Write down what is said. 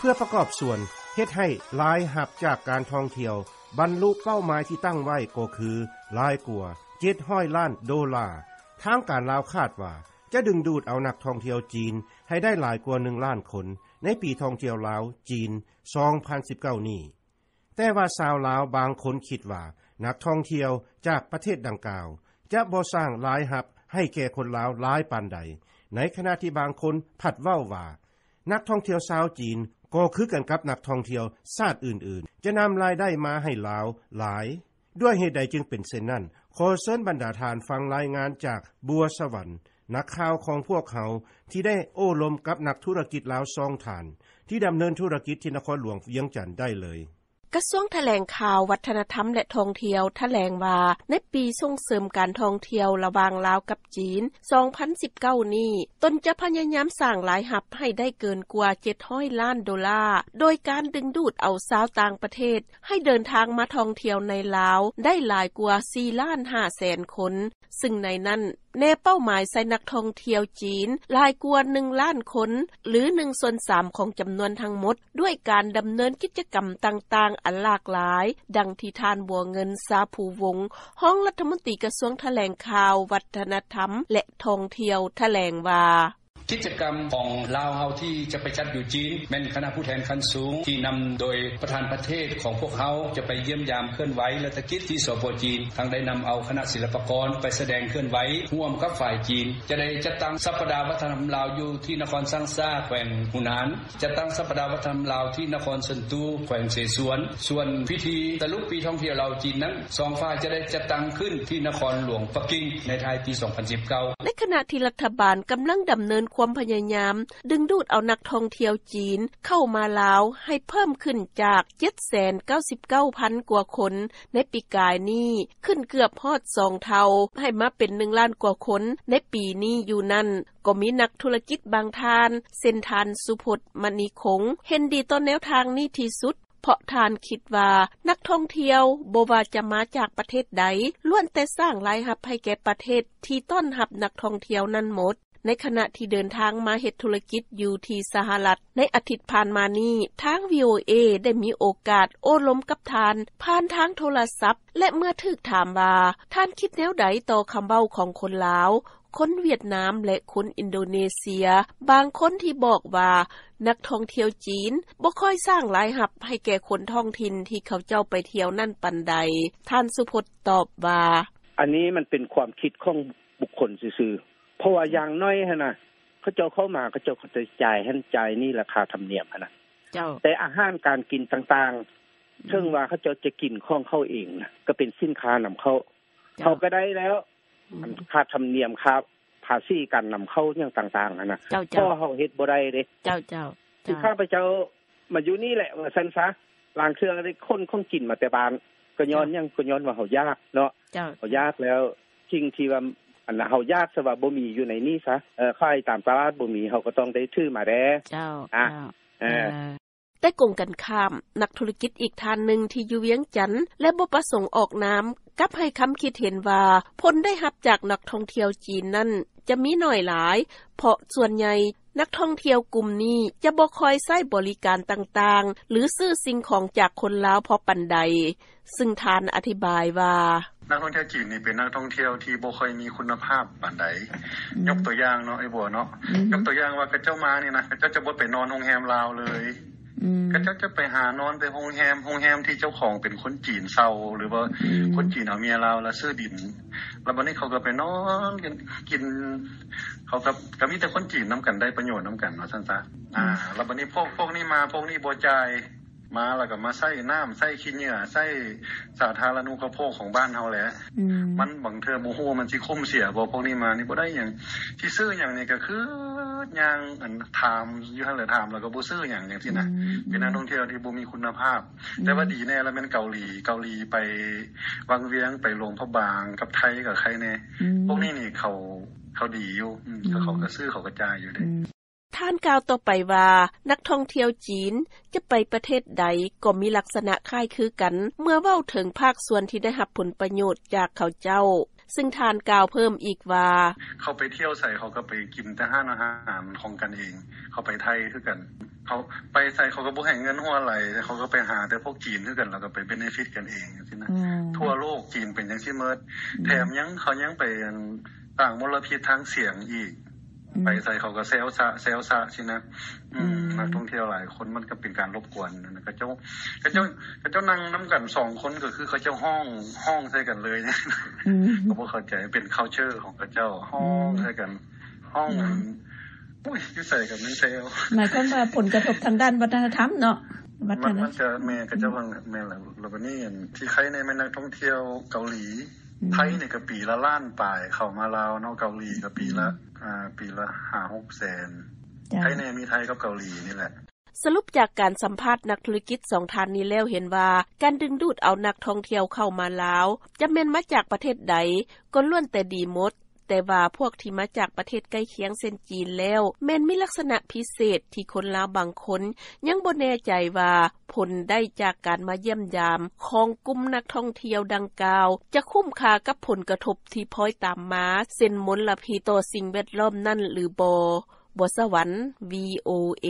ເພື່ອປະກອບສ່ວນເຮັດໃຫ້ລາຍຮັບຈາກການທ່ອງທ່ຽວບັນລຸເປົ້າໝາຍທີ່ຕັ້ງໄວ້ ກໍຄືຫຼາຍກວ່າເຈັດຮ້ອຍລ້ານໂດລາ. ທາງການລາວຄາດວ່າຈະດຶງດູດເອົານັກທ່ອງທ່ຽວຈີນໃຫ້ໄດ້ຫຼາຍກວ່າໜຶ່ງລ້ານຄົນ ໃນປີທ່ອງທ່ຽວລາວ-ຈີນ ສອງພັນສິບເກົ້ານີ້. ແຕ່ວ່າຊາວລາວບາງຄົນຄິດວ່າ ນັກທ່ອງທ່ຽວຈາກປະເທດດັ່ງກ່າວຈະບໍ່ສ້າງລາຍຮັບໃຫ້ແກ່ຄົນລາວຫຼາຍປານໃດ, ໃນຂະນະທີ່ບາງຄົນພັດເວົ້າວ່າ ນັກທ່ອງທ່ຽວຊາວຈີນກໍຄືກັນກັບນັກທ່ອງທ່ຽວຊາດອື່ນໆ ຈະນຳລາຍໄດ້ມາໃຫ້ລາວຫຼາຍ. ດ້ວຍເຫດໃດຈຶ່ງເປັນເຊັ່ນນັ້ນ? ຂໍເຊີນບັນດາທ່ານຟັງລາຍງານຈາກບົວສະຫວັນ ນັກຂ່າວຂອງພວກເຮົາ ທີ່ໄດ້ໂອ້ລົມກັບນັກທຸລະກິດລາວສອງທ່ານ ທີ່ດຳເນີນທຸລະກິດທີ່ນະຄອນຫຼວງວຽງຈັນໄດ້ເລີຍ. ກະຊວງຖະແຫຼງຂ່າວ, ວັດທະນະທຳ ແລະ ທ່ອງທ່ຽວ ຖະແຫຼງວ່າ ໃນປີສົ່ງເສີມການທ່ອງທ່ຽວລະຫວ່າງລາວກັບຈີນ ສອງພັນສິບເກົ້ານີ້, ຕົນຈະພະຍາຍາມສ້າງລາຍຮັບໃຫ້ໄດ້ເກີນກວ່າເຈັດຮ້ອຍລ້ານໂດລາ ໂດຍການດຶງດູດເອົາຊາວຕ່າງປະເທດໃຫ້ເດີນທາງມາທ່ອງທ່ຽວໃນລາວໄດ້ຫຼາຍກວ່າສີ່ລ້ານຫ້າແສນຄົນ, ຊຶ່ງໃນນັ້ນ ແນເປົ້າໝາຍໃສ່ນັກທ່ອງທ່ຽວຈີນຫຼາຍກວ່າໜຶ່ງລ້ານຄົນ ຫຼື ໜຶ່ງສ່ວນສາມຂອງຈຳນວນທັງໝົດ ດ້ວຍການດຳເນີນກິດຈະກຳຕ່າງໆອັນຫຼາກຫຼາຍ, ດັ່ງທີ່ທ່ານ ບົວເງິນ ຊາພູວົງ ຮອງລັດຖະມົນຕີກະຊວງຖະແຫຼງຂ່າວ, ວັດທະນະທຳ ແລະ ທ່ອງທ່ຽວ ຖະແຫຼງວ່າ: ກິດຈະກຳຂອງລາວເຮົາທີ່ຈະໄປຈັດຢູ່ຈີນ ແມ່ນຄະນະຜູ້ແທນຂັ້ນສູງທີ່ນຳໂດຍປະທານປະເທດຂອງພວກເຮົາ ຈະໄປຢ້ຽມຢາມເຄື່ອນໄຫວລັດຖະກິດທີ່ ສປ ຈີນ, ທັງໄດ້ນຳເອົາຄະນະສິລະປະກອນໄປສະແດງເຄື່ອນໄຫວຮ່ວມກັບຝ່າຍຈີນ, ຈະໄດ້ຈັດຕັ້ງສັບປະດາວັດທະນະທຳລາວຢູ່ທີ່ນະຄອນຊາງຊາ ແຂວງຫູນານ, ຈັດຕັ້ງສັບປະດາວັດທະນະທຳລາວທີ່ນະຄອນເຊິນຕູ ແຂວງເສສວນ. ສ່ວນພິທີສະຫຼຸບປີທ່ອງທ່ຽວລາວຈີນນັ້ນ ສອງຝ່າຍຈະໄດ້ຈັດຕັ້ງຂຶ້ນທີ່ນະຄອນຫຼວງປັກກິ່ງ ໃນທ້າຍປີສອງພັນສິບເກົ້າ. ໃນຂະນະທີ່ລັດຖະບານກຳລັງດຳເນີນຄວາມພະຍາຍາມດຶງດູດເອົານັກທ່ອງທ່ຽວຈີນເຂົ້າມາລາວໃຫ້ເພີ່ມຂຶ້ນຈາກເຈັດແສນເກົ້າສິບເກົ້າພັນກວ່າຄົນໃນປີກາຍນີ້ ຂຶ້ນເກືອບຮອດສອງເທົ່າ ໃຫ້ມາເປັນໜຶ່ງລ້ານກວ່າຄົນໃນປີນີ້ຢູ່ນັ້ນ, ກໍມີນັກທຸລະກິດບາງທ່ານ ເຊັ່ນ ທ່ານ ສຸພົດ ມະນີຄົງ ເຫັນດີຕໍ່ແນວທາງນີ້ທີ່ສຸດ, ເພາະທ່ານຄິດວ່ານັກທ່ອງທ່ຽວບໍ່ວ່າຈະມາຈາກປະເທດໃດ ລ້ວນແຕ່ສ້າງລາຍຮັບໃຫ້ແກ່ປະເທດທີ່ຕ້ອນຮັບນັກທ່ອງທ່ຽວນັ້ນໝົດ. ໃນຂະນະທີ່ເດີນທາງມາເຮັດທຸລະກິດຢູ່ທີ່ສະຫະລັດໃນອາທິດຜ່ານມານີ້, ທາງ ວີໂອເອ ໄດ້ມີໂອກາດໂອ້ລົມກັບທ່ານຜ່ານທາງໂທລະສັບ ແລະ ເມື່ອຖືກຖາມວ່າທ່ານຄິດແນວໃດຕໍ່ຄຳເວົ້າຂອງຄົນລາວ, ຄົນຫວຽດນາມ ແລະ ຄົນອິນໂດເນເຊຍ ບາງຄົນທີ່ບອກວ່ານັກທ່ອງທ່ຽວຈີນບໍ່ຄ່ອຍສ້າງລາຍຮັບໃຫ້ແກ່ຄົນທ້ອງຖິ່ນທີ່ເຂົາເຈົ້າໄປທ່ຽວນັ້ນປານໃດ, ທ່ານ ສຸພົດ ຕອບວ່າ: ອັນນີ້ມັນເປັນຄວາມຄິດຂອງບຸກຄົນຊື່ໆ ເພາະວ່າຢ່າງໜ້ອຍຫັ້ນນະ ເຂົາເຈົ້າເຂົ້າມາ ເຂົາເຈົ້າກໍຈະຈ່າຍຫັ້ນຈ່າຍນີ້ ລາຄາທຳນຽມຫັ້ນນະ. ເຈົ້າ. ແຕ່ອາຫານການກິນຕ່າງໆ ເຖິງວ່າເຂົາເຈົ້າຈະກິນຂອງເຂົາເອງນະ ກໍເປັນສິນຄ້ານຳເຂົ້າ. ເຈົ້າ. ເຮົາກໍໄດ້ແລ້ວ ອືມ ອັນຄ່າທຳນຽມ ຄ່າພາສີການນຳເຂົ້າຫຍັງຕ່າງໆຫັ້ນນະ. ເຈົ້າ ເຈົ້າ. ເພາະເຮົາເຮັດບໍ່ໄດ້ເດ້. ເຈົ້າ ເຈົ້າ. ຄືຂ້າພະເຈົ້າມາຢູ່ນີ້ແຫຼະ ວ່າຊັ້ນຊະ, ລາງເທື່ອໄດ້ຂົນຂອງກິນມາແຕ່ບ້ານ ກໍຍ້ອນຫຍັງ? ກໍຍ້ອນວ່າເຮົາຢາກເນາະ. ເຈົ້າ. ເຮົາຢາກແລ້ວ ສິ່ງທີ່ວ່າ ອັນເຮົາຢາກ ສະວ່າບໍ່ມີຢູ່ໃນນີ້ຊະ, ເອີ ຂາຍຕາມຕະຫຼາດບໍ່ມີ ເຮົາກໍຕ້ອງໄດ້ຖືມາແດ່. ເຈົ້າ. ອາ ເຈົ້າ. ເອີ ເອີ ແຕ່ກົງກັນຂ້າມ, ນັກທຸລະກິດອີກທ່ານໜຶ່ງທີ່ຢູ່ວຽງຈັນ ແລະ ບໍ່ປະສົງອອກນາມ ກັບໃຫ້ຄຳຄິດເຫັນວ່າ ຜົນໄດ້ຮັບຈາກນັກທ່ອງທ່ຽວຈີນນັ້ນຈະມີໜ້ອຍຫຼາຍ, ເພາະສ່ວນໃຫຍ່ນັກທ່ອງທ່ຽວກຸ່ມນີ້ຈະບໍ່ຄ່ອຍໃຊ້ບໍລິການຕ່າງໆ ຫຼື ຊື້ສິ່ງຂອງຈາກຄົນລາວພໍປານໃດ. ຊຶ່ງທ່ານອະທິບາຍວ່າ: ນັກທ່ອງທ່ຽວຈີນນີ້ເປັນນັກທ່ອງທ່ຽວທີ່ບໍ່ຄ່ອຍມີຄຸນນະພາບປານໃດ. ອືມ. ຍົກຕົວຢ່າງເນາະ ອ້າຍບົວເນາະ. ອືມ. ຍົກຕົວຢ່າງວ່າ ເຂົາເຈົ້າມານີ້ນະ ເຂົາເຈົ້າຈະບໍ່ໄປນອນໂຮງແຮມລາວເລີຍ. ອືມ. ເຂົາເຈົ້າຈະໄປຫານອນແຕ່ໂຮງແຮມ, ໂຮງແຮມທີ່ເຈົ້າຂອງເປັນຄົນຈີນເຊົ່າ ຫຼືວ່າ ອືມ ຄົນຈີນເອົາເມຍລາວແລ້ວຊື້ດິນ. ແລ້ວບັດນີ້ເຂົາກໍໄປນອນກັນ ກິນ ເຂົາກໍ ກໍມີແຕ່ຄົນຈີນນຳກັນ ໄດ້ປະໂຫຍດນຳກັນ ວ່າຊັ້ນຊະ. ອືມ. ອາ ແລ້ວບັດນີ້ພວກ ພວກນີ້ມາ ພວກນີ້ບໍ່ຈ່າຍ ມາແລ້ວກໍມາໃຊ້ນ້ຳ ໃຊ້ຂີ້ເຫຍື້ອ ໃຊ້ສາທາລະນູປະໂພກຂອງບ້ານເຮົາແຫຼະ. ອືມ. ມັນບາງເທື່ອບໍ່ຮູ້ວ່າມັນຊິຄຸ້ມເສຍບໍ່ ພວກນີ້ມານີ້ບໍ່ໄດ້ຫຍັງ ຊິຊື້ຫຍັງນີ້ກໍຄືຍ່າງ ອັນ ຖາມຢູ່ຫັ້ນແຫຼະ ຖາມແລ້ວກໍບໍ່ຊື້ຫຍັງຈັ່ງຊີ້ນະ. ອືມ. ເປັນນັກທ່ອງທ່ຽວທີ່ບໍ່ມີຄຸນນະພາບ. ອືມ. ແຕ່ວ່າດີແດ່ລະແມ່ນເກົາຫຼີ ເກົາຫຼີໄປວັງວຽງ ໄປຫຼວງພະບາງ ກັບໄທກໍໄຄແດ່. ອືມ. ພວກນີ້ນີ້ເຂົາ ເຂົາດີຢູ່. ອືມ. ອືມ. ເຂົາ ເຂົາກໍຊື້ ເຂົາກໍຈ່າຍຢູ່ເດ້. ອືມ. ທ່ານກ່າວຕໍ່ໄປວ່າ ນັກທ່ອງທ່ຽວຈີນຈະໄປປະເທດໃດກໍມີລັກສະນະຄ້າຍຄືກັນ ເມື່ອເວົ້າເຖິງພາກສ່ວນທີ່ໄດ້ຮັບຜົນປະໂຫຍດຈາກເຂົາເຈົ້າ. ຊຶ່ງທ່ານກ່າວເພີ່ມອີກວ່າ: “ເຂົາໄປທ່ຽວໃສ ເຂົາກໍໄປກິນແຕ່ຮ້ານອາຫານຂອງກັນເອງ ເຂົາໄປໄທຄືກັນ ເຂົາໄປໃສເຂົາກໍບໍ່ໃຫ້ເງິນຮົ່ວໄຫຼ ເຂົາກໍໄປຫາແຕ່ພວກຈີນຄືກັນ ແລ້ວກໍໄປເບເນຟິດກັນເອງຈັ່ງຊີ້ນ່າ ທົ່ວໂລກຈີນເປັນຈັ່ງຊີ້ໝົດ ແຖມຍັງເຂົາຍັງໄປສ້າງມົນລະພິດທາງສຽງອີກ ໄປໃສເຂົາກໍແຊວຊະແຊວຊະຊີ້ນ່າ ນັກທ່ອງທ່ຽວຫຼາຍຄົນມັນກໍເປັນການລົບກວນ ເຂົາເຈົ້າ ເຂົາເຈົ້ານັ່ງນຳກັນສອງຄົນກໍຄືເຂົາເຈົ້າຮ້ອງຮ້ອງໃສ່ກັນເລີຍ ກໍບໍ່ເຂົ້າໃຈ ເປັນ culture ຂອງເຂົາເຈົ້າຮ້ອງໃສ່ກັນ ຮ້ອງ ໂອ້ຍ ຢູ່ໃສກໍແມ່ນແຊວ.” ໝາຍຄວາມວ່າຜົນກະທົບທາງດ້ານວັດທະນະທຳເນາະ ວັດທະນະ ມັນຈະແມ່ນ ເຂົາເຈົ້າວ່າແມ່ນແລ້ວ ແລ້ວບັດນີ້ອັນທີ່ໄຄແນ່ແມ່ນນັກທ່ອງທ່ຽວເກົາຫຼີ ໄທນີ້ກໍປີລະລ້ານປາຍເຂົ້າມາລາວເນາະ ເກົາຫຼີກໍປີລະ ອ່າ ປີລະຫ້າຫົກແສນ ໄຄແນ່ມີໄທກັບເກົາຫຼີນີ້ແຫຼະ.” ສະຫຼຸບຈາກການສຳພາດນັກທຸລະກິດສອງທ່ານນີ້ແລ້ວເຫັນວ່າ ການດຶງດູດເອົານັກທ່ອງທ່ຽວເຂົ້າມາລາວ ຈະແມ່ນມາຈາກປະເທດໃດ ກໍລ້ວນແຕ່ດີໝົດ ແຕ່ວ່າພວກທີ່ມາຈາກປະເທດໃກ້ຄຽງເຊັ່ນຈີນແລ້ວ ແມ່ນມີລັກສະນະພິເສດທີ່ຄົນລາວບາງຄົນ ຍັງບໍ່ແນ່ໃຈວ່າຜົນໄດ້ຈາກການມາຢ້ຽມຢາມຂອງກຸ່ມນັກທ່ອງທ່ຽວດັ່ງກ່າວ ຈະຄຸ້ມຄ່າກັບຜົນກະທົບທີ່ພ້ອຍຕາມມາ ເຊັ່ນມົນລະພິດຕໍ່ສິ່ງແວດລ້ອມນັ້ນຫຼືບໍ່. ບົວສະຫວັນ ວີໂອເອ.